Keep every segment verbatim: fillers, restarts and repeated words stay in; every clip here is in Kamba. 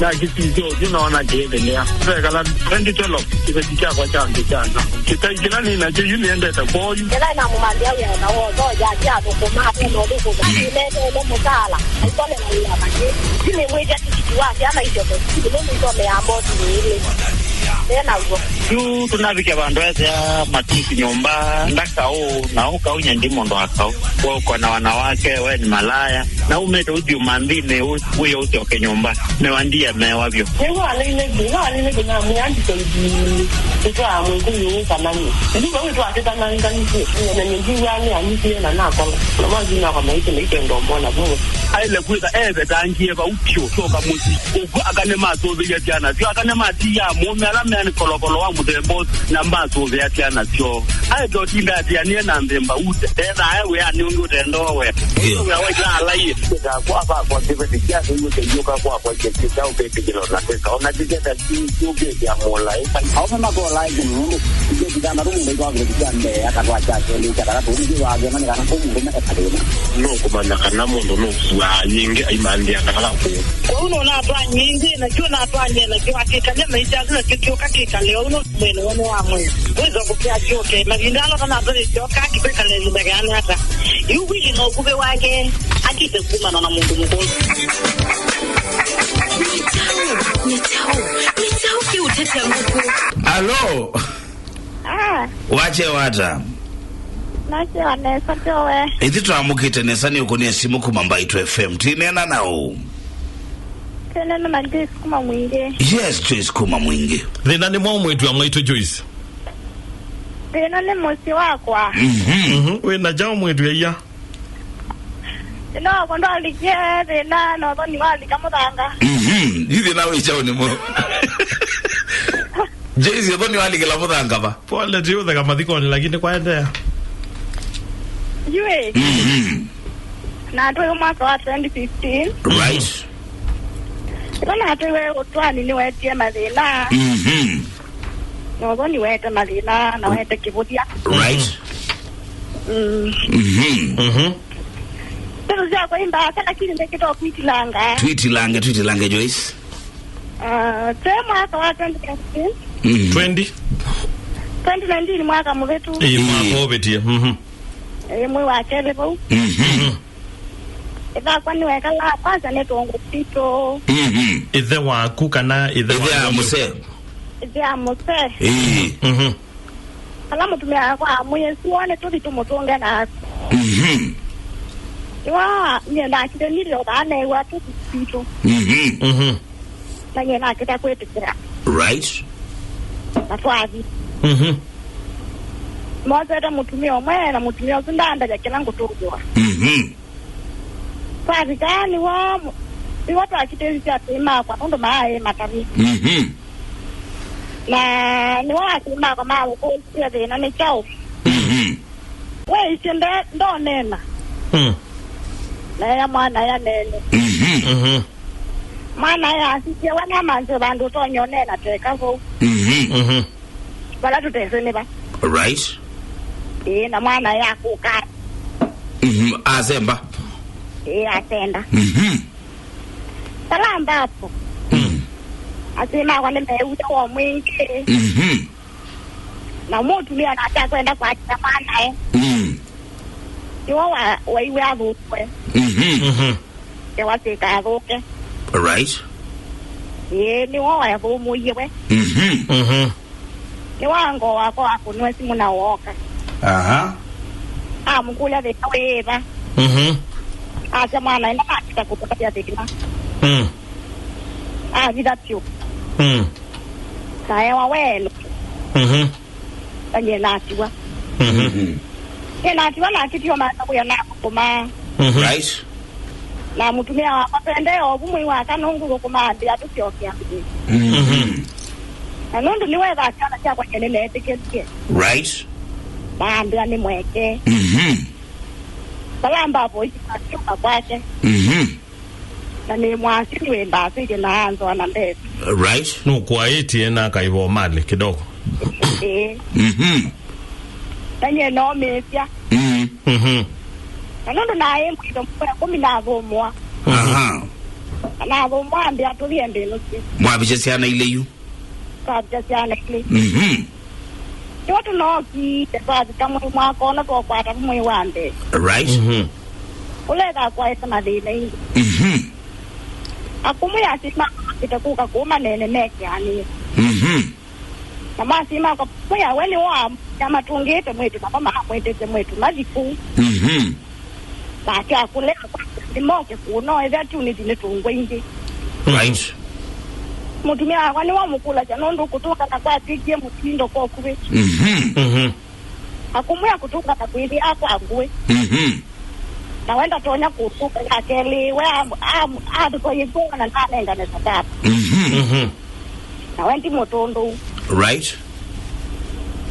Nakĩsisya ũthyũ noona kĩĩthĩlĩa. Twekala twenty twelve, kĩveti kyakwa kya nthĩ kya nza. Kĩtai kĩla nĩ nakyo yu nĩendete kwoyu. Ĩla namũmantĩa wĩa na wotho, yake athũkũma, atena ũthũkũma. Nĩneteele mũtaala, aikolela wĩa vangĩ. Yu nĩmwĩtya tikiti wa syana isyoke sukulu, nũndũ isomea mboti nĩ ilĩ. Nĩ naw'o. Yu tũnavike vandũ ethĩa matusi nyũmba, ndakaũ, na ũkaũ nyandi mũndũ akaũ. We uko na wanawake, we ni malaya. Na umĩte ũthiĩ ũmanthinĩ, ũ-, wĩye ũsyoke nyũmba. Nĩwandie mewa vyũ. Nĩwaleile kĩ, nĩwaleile kĩ, namwĩa nditoithi, ĩtwaa mwĩkũyũ kana nĩ. Nĩu vau ĩtwatĩtananganisye, na nyĩndiw'a nĩ anyisĩe na nakola. Na mwathi nakwa maitũ na ikenda ũmona vuo. Aile kwĩtha evetangie vau vyũ, syoka mũsyĩ. Ũkw'a aka nĩmasũvĩie syana syoo, aka nĩmatiaa mũũme ala meanĩ kolokolo wa mũthemba ũsu, na masũvĩa syana syoo. Aete ũtinda atianĩe na nthĩ mbau, ethaa e wĩanĩ ũngĩ ũtendowe. Ndio. Wĩa wa ila alaie. Kwakwa kĩveti kya nĩw'o kĩyũka kwakwa kĩkĩ kya ũkĩtĩkĩla ona kwĩka. Ona kĩkenda kĩũkĩtya mũlaĩ. Aũme makola ĩkĩ nũndũ. Kĩkĩ kĩtandatu mũndũ aitwa kĩveti kya mbee, akatwa kya kelĩ, kya katatũ, nĩkĩ wathema nĩ kana kũ mũndũme ekathĩna. Nũkũmanya kana mũndũ nũkuaa nyingĩ aimantĩa kana kũ. Kwoou nũnatwaa nyingĩ, nakyo natwany'e nakyo akĩkalya maisha asu nakyo kyoka kĩkale ũu nũndũ mwĩĩ nĩw'o nĩ wa mwĩĩ. Wĩsa kũkĩa kyoke, mavinda ala ũtanatwaa kyoka, kĩkwĩkala ĩvinda kĩana ata? Yu Willy na ũkuvĩ wake, akite kumana na mũndũ mũkũũ. Nĩ kyaũ? Nĩ kyaũ? Nĩ kyaũ kĩũtetya ngũkũ? Alo. Ah. Wache wata. Nache wanesa towe. Ithi twamũkĩte nesa nĩ ũkũnĩa simũ kuma Mbaitũ F M. Tinena na ũ? Tinena na Joyce kuma Mwingĩ. Yes, Joyce kuma Mwingĩ. Thĩna nĩ mwaũ mwĩtu wa mwaitũ Joyce? Thĩna nĩ mũsyĩ wakwa. Mhm. Mhm. Wĩ na kyaũ mwĩtu ya iya? Ĩno wakwa ndwalikie thĩna na ũthoni walika mũthanga. Mhm. Yu thĩna wĩ kyaũ nĩ mwaũ? Joyce, ũthoni walikĩla mũthanga va? Pole, ti ũtheka mathikonĩ, lakini kwaendeea. Yue. Mhm. Natwaiwe mwaka wa twenty fifteen. Right. Ĩla natwaiwe ũtwani nĩwetie mathĩna. Mhm. Na ũthoni wete mathĩna, na wete kĩvũthya. Right. Mm. Mhm. Mhm. Ndeto syakwa imbaasa, lakini ndekĩtwa kwitilanga. Twitilange, twitilange, Joyce. Ah, twe mwaka wa twenty nineteen. Mhm. Twenty? Twenty nineteen mwaka mũvĩtu. Ĩĩ, mwaka ũvĩtie. Mhm. Ĩĩ, mwei wa kelĩ vau. Mhm. Ĩthakwa nĩwekala kwanza nĩ tũngũ twitũ. Mhm. Ĩthe waku kana ĩthe wa mũsee? Ĩthe ya mũsee. Ĩĩ. Mhm. Ala mũtumĩa wakwa amwĩe, "Siwone tũthi tũmũtũnge naku." Mhm. Nĩwa nyie ndakile nilio kana newa tũthi twitũ. Mhm. Mhm. Na nyie nakĩta kwĩtĩkĩra. Right. Na twathi. Mhm. Mosete mũtumĩa ũmwe, na mũtumĩa ũsu ndaandavya kĩla ngũtũngĩwa. Mhm. Twavika nĩwo, nĩwo twakitĩsisye atĩĩ makwa, nũndũ maaĩ matavi. Mhm. Na nĩwo atĩĩ makwa maũkũlilye thĩna nĩ kyaũ. Mhm. Weisye nde-, ndonena. Mm. Na ea mwana ea nene. Mhm. Mhm. Mwana ea asisye we namanze vandũ ũtonya ũneena teka vau. Mhm. Mhm. Vala tũtesĩ nĩ va. Right. Ĩĩ, na mwana aya akũka. Mhm, asemba. Ĩĩ, asenda. Mhm. Vala ambapo. Mm. Asyai makwa nĩmeew'e woo mwingĩ. Mhm. Na mũtumĩa nake akwenda kwatĩĩa mwanae. Mm. Nĩwe wa-, waiwe athũkwe. Mhm. Mhm. Ewa sĩka athũke. Right. Ĩĩ, nĩwe wathũmũie we. Mhm. Mhm. Nĩwa ngoo wakwa wakũnwe simũ na wooka. Aha. Amũkũlya thĩna wĩva. Mhm. Asya mwana enda makita kũtũkatya thĩna. Mm. Avitha vyũ. Mm. Na ewa welo. Mhm. Na nyie natiwa. Mhm. Mhm. Nyie natiwa nakĩtio mata wĩa na kũkũma. Mhm. Right. Na mũtumĩa wakwa twendee ovu mwei wa kana ũngũthũkũma ambĩa tũsyokea nthĩ. Mhm. Mhm. Na nũndũ nĩwethaa syana syakwa nyie nĩneetĩkĩlye. Right. Maambĩa nĩ mweke. Mhm. Vala ambapo ikimasyũka kwake. Mhm. Na nĩ mwasi nĩwĩmbasĩtye na anzoa na mbesa. Right. Nũkwaĩtie na akaiva ũmalĩ kidogo. Ĩĩ. Mhm. Na nyie nomĩĩsya. Mm. Mhm. Na nũndũ naĩ mwĩtho mũkũna kũmi nathũmũa. Aha. Na vo mwambĩa tũthie mbĩnũkĩ. Mwavĩsya syana ilĩ yu. Twavĩsya syana ilĩ. Mhm. Nĩvo tũnookie, twavika mwei mwaka ũno twakwata mwei wa mbee. Right. Mhm. Ũlethakwa ete mathĩna ingĩ. Mhm. Akumũ ya sima makĩte kũka kũũ manene mekeanĩe. Mhm. Na masima kwa ya we nĩ wa ya matũngĩte mwĩtu, namo maamwĩtĩte mwĩtu mathi kũu. Mhm. Nake akũlea nĩmoke kũũ, no ethĩa tu nĩthi nĩtũngwa ingĩ. Right. Mũtumĩa wakwa nĩwamũkũlasya nũndũ kũtũngana kwatw'ĩkie mũtindo kwa ũkuvĩ. Mhm. Mhm. Akũmwĩa kũtũngana kwĩthĩa kwa ngũĩ. Mhm. Na we ndatonya kũtũka ya kelĩ, we am- am- atũtoie kwona na nanengane sadaka. Mhm. Mhm. Na we ndi mũtũndũ. Right.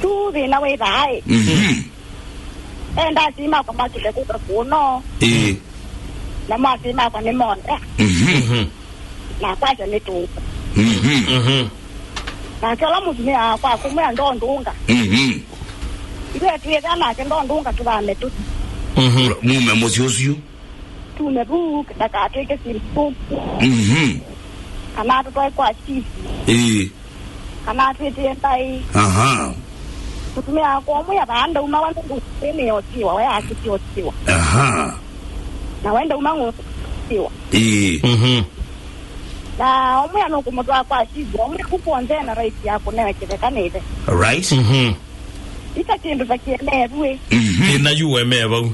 Tu thĩna wĩ thaĩ. Mhm. Enda asii makwa makĩte kũka kũno. Ĩĩ. Na masii makwa nĩ monde. Mhm. Mhm. Na kwasya nĩ tũũ. Mhm. Mhm. Nake ũla mũtumĩa wakwa akũmwĩa ndondũnga. Mhm. Ithuĩ twĩthĩa nake ndondũnga tũthame tũthi. Mhm. Mume mũsyĩ ũsu. Tume vu ndakatwĩke simbu. Mhm. Kana atũtwae kwa chief. Ĩĩ. Kana atwĩtĩe mbaĩ. Aha. Mũtumĩa wakwa ũmwe avaa ndauma wa nũndũ nĩ otiwa, we akĩti otiwa. Aha. Na we ndauma ng'ũtiwa. Ĩĩ. Mhm. Na ũmwe anũkũmũtwaa kwa chief, ũmwe kukuonzee na right ya kũnewe kĩtheka nĩthe. Right. Mhm. Ita kĩndũ ta kĩemevu ĩ. Mhm. Thĩna yu wemee vau.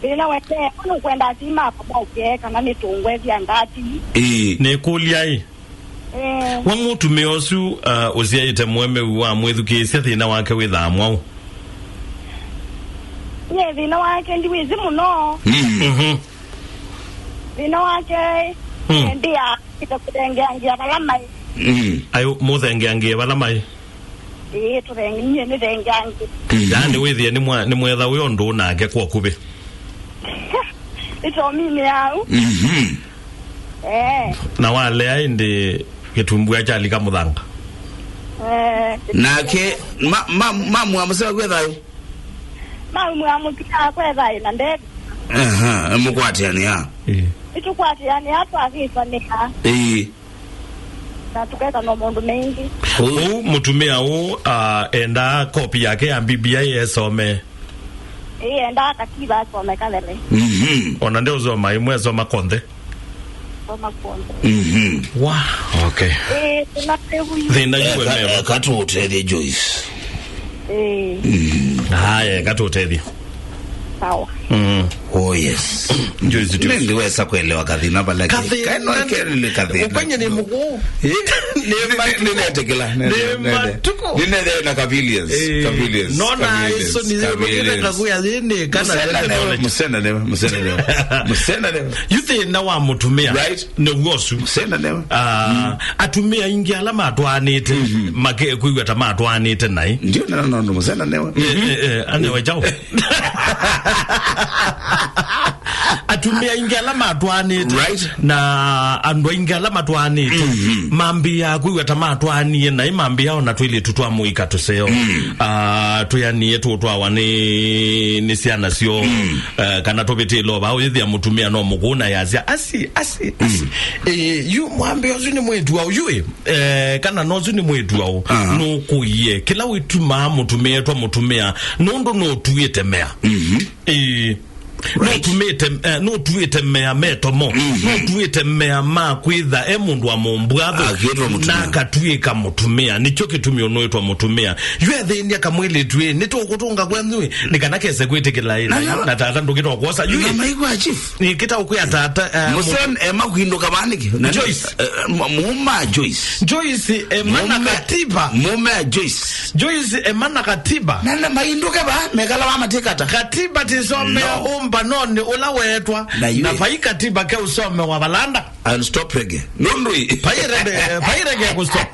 Thĩna wemee, nũkwenda asii makwa maũkee kana nĩtũngwethya ndati. Ĩĩ. Nĩkũlya ĩ. Eh. Wa mũtumĩa ũsu, uh, ũsyaĩte mũemeu wa mwĩthukĩĩsya thĩna wake wĩthaa mwaũ? Nye thĩna wake ndiwĩsĩ mũno. Mm. Mhm. Thĩna wake, mm, eh, ndia, ita kũthengeangia vala maĩ. Mm. Ayũ, mũthengeangie vala maĩ? Ĩĩ, tũthenge, nyie nĩthengeangie. Mm. Yaani wĩthĩe nĩ mwa- nĩ mwetha wĩ ũndũ nake kwa ũkuvĩ. Itominĩ yau. Mhm. Eh. Na walea ĩndĩ kĩtumbua kyalika mũthanga. Eh. Nake ma- ma- mamũamũsya kwĩ thayũ? Mamũamũsya kwĩ thayũ na ndee. Aha, mũkwatĩanĩa. Ĩĩ. Nĩtũkwatĩanĩa twavĩtanĩa. Ĩĩ. Na tũkeka no maũndũ maingĩ. Ũu mũtumĩa ũũ, ah, endaa kopi yake ya B B I esome. Ĩĩ, endaa katiba asome kathele. Mhm. Ona ndeũsoma ĩmwe, esoma konthe. Soma konthe. Mhm. Wa, okay. Ĩĩ, tũna tevu yu. Thĩna yu. Eka- wemeva. Eka tũũtethye Joyce. Ĩĩ. Mm. Haya, eka tũũtethye. Sawa. Mm. Oh, yes. Joyce, Joyce. Nĩndiwesa kuelewa kathĩna vala ke. Kathĩna. Kaino kelile kathĩna. Ũkwanya nĩ mũkũ. Eh? Nĩ ma- nĩnetekela. Nĩ matuko. Nĩnethe na Cavaliers. Eh, Cavaliers. Nona Cavaliers, iso ni Cavaliers. Kakuya yini kana. Mũsena nene, technology. Mũsena nene, mũsena nene. Mũsena nene. Yu thĩna wa mũtumĩa. Right. Nĩ wosu. Mũsena nene. Ah, atumĩa aingĩ ala matwaanĩte, mhm, makekwĩw'a ta matwaanĩte naĩ. Ndio na no mũsena nene. Eh, eh, eh, anewe chao. Atumĩa aingĩ ala matwaanĩte, right, na andũ aingĩ ala matwaanĩte, mhm, mambĩaa kwĩw'a ta matwaanie naĩ, mambĩaa ona twĩlĩtu twa mũika tũseo. Mm. Ah, twĩanie tũtwawa nĩ, nĩ syana syoo, mm, eh, kana tũvĩtĩle o vaa ũyĩthĩa mũtumĩa no mũkũũ na yasya, "Asi, asi, asi." Mm. Eh, yu mwambĩa ũsu nĩ mwĩĩtu wa ũyu ĩ? Eh, kana nosu nĩ mwĩĩtu wao, aha, nũkũie kĩla wĩtumaa mũtumĩa etwa mũtumĩa, nũndũ nũtuĩte mea. Mhm. Ĩĩ. Right. Nũtumĩte, eh, nũtuĩte mea metomo. Mhm. Nũtuĩte mea ma kwĩtha e mũndũ wa mũmbwatho. Akĩtwa mũtumĩa. Na akatuĩka mũtumĩa. Nĩkyo kĩtumi ũnũĩtwa mũtumĩa. Yu ethĩnia kamwĩlĩtu ĩ, nĩtũkũtũnga kwenyu ĩ, nĩ kana kese kwĩtĩkĩla ĩ. Na, na, na tata ndũkĩtwa kwosa. Yu ĩ. Na maigua chief. Nĩkĩta ũkwĩa tata, eh, mũseo ema kwindũka vaa nĩkĩ? Na Joyce. Eh, mu- muuma Joyce. Joyce, ema na katiba. Muuma Joyce. Joyce, ema na katiba. Na, na maindũke vaa, mekala vaa matikata. Katiba tisomea, no, ũmbanonĩ ũla weetwa. Na yu- na vai katiba ke ũsomewa valanda. I'll stop reggae. Nũndũ ĩ. Vai reggae, vai reggae kũ stop.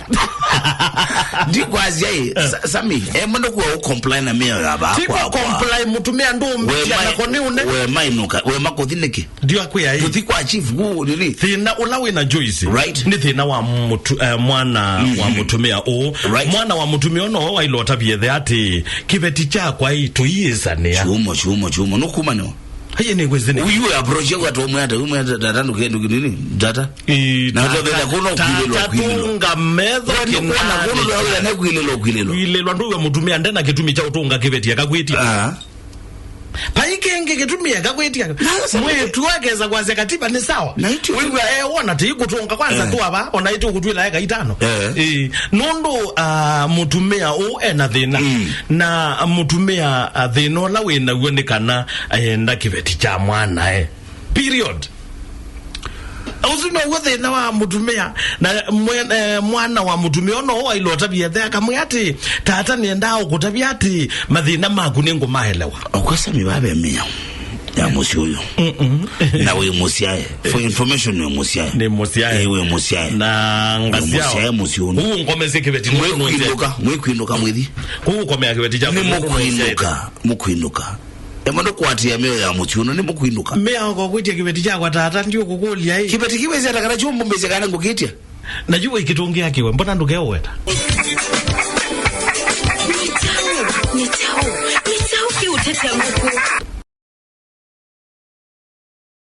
Ndikwasya ĩ, eh, Sa- Sami, eh, mũndũ kwa ũcomply na mĩao ya vaa. Tiko kwa- kwa- comply, mũtumĩa ndũmbĩtya we mai- nako nĩ ũne. We mainũka, we makũthi nĩkĩ? Ndio akwĩa ĩ. Tũthi kwa chief, kũ nini? Thĩna ũla wĩ na Joyce. Right. Nĩ thĩna wa mũtu- eh, mwana, mhm, wa mũtumĩa ũũ. Right. Mwana wa mũtumĩa ũũ no wailota viethe atĩ kĩveti kyakwa ĩ tũiĩsanĩa. Chumo, chumo, chumo. Nũkumanĩwa. Aye nĩ kwĩsĩ nĩ. Uyu approach yako atomwe ata, umwe ata, tata nduke nduke nini? Tata. Ĩĩ, na tata, tata, tata kwĩlĩlwa, kwĩlĩlwa. Tunga metho. Wena kuona kinane. Kuno lwa wena kwĩlĩlwa, kwĩlĩlwa. Kwĩlĩlwa ndũwa mũtumĩa ndena kĩtumi kya ũtũnga kĩveti akakwĩtia. Ah. Vai kĩngĩ kĩtumi akakwĩtia. Na sasa mwĩĩtu akesa kwasya katiba nĩ sawa. Na ĩtyo. Wĩw'a, eh, wona ti kũtũnga kwanza. Eh. Twava, ona ĩtũ kũtwĩla eka itano. Eh. Ĩĩ. Nũndũ, ah, mũtumĩa ũũ ena thĩna. Mm. Na mũtumĩa, ah, thĩna ũla wĩ naw'o nĩ kana ayenda kĩveti kya mwanae. Period. Ũsu now'o thĩna wa mũtumĩa. Na mwe-, eh, mwana wa mũtumĩa ũno wailotavia the akamwĩa atĩ, "Tata nĩendaa ũkũtavya atĩ mathĩna maku nĩngũmaelewa." Okwasa mĩvave mĩao ya mũsyĩ ũyũ. Mm-mm. Na wĩ mũsyae. For information, wĩ mũsyae. Nĩ mũsyae. Ĩĩ, wĩ mũsyae. Na wĩ ngasyao. Mũsyae mũsyĩ ũnũ. Kũu ngomesye kĩveti nũndũ nũsyae. Mwĩkwinũka, mwĩkwinũka mwĩthi. Kũu ngomea kĩveti kyaku nũndũ nũsyae. Nĩ mũkwinũka, mũkwinũka. Ema ndũkwatĩa mĩo ya mũsyĩ ũnũ, nĩ mũkwinũka. Mĩao kwa kwĩtya kĩveti kyakwa tata ndiũkũkũlya ĩ. Kĩveti kĩwĩsĩ ata kana kyũmbũmbĩsye kana ngũkĩtya? Na yu ĩkĩtũngĩa kĩwe, mbona ndũkeũweta? Nĩ kyaũ? Nĩ kyaũ? Nĩ kyaũ kĩũtetya ngũkũ?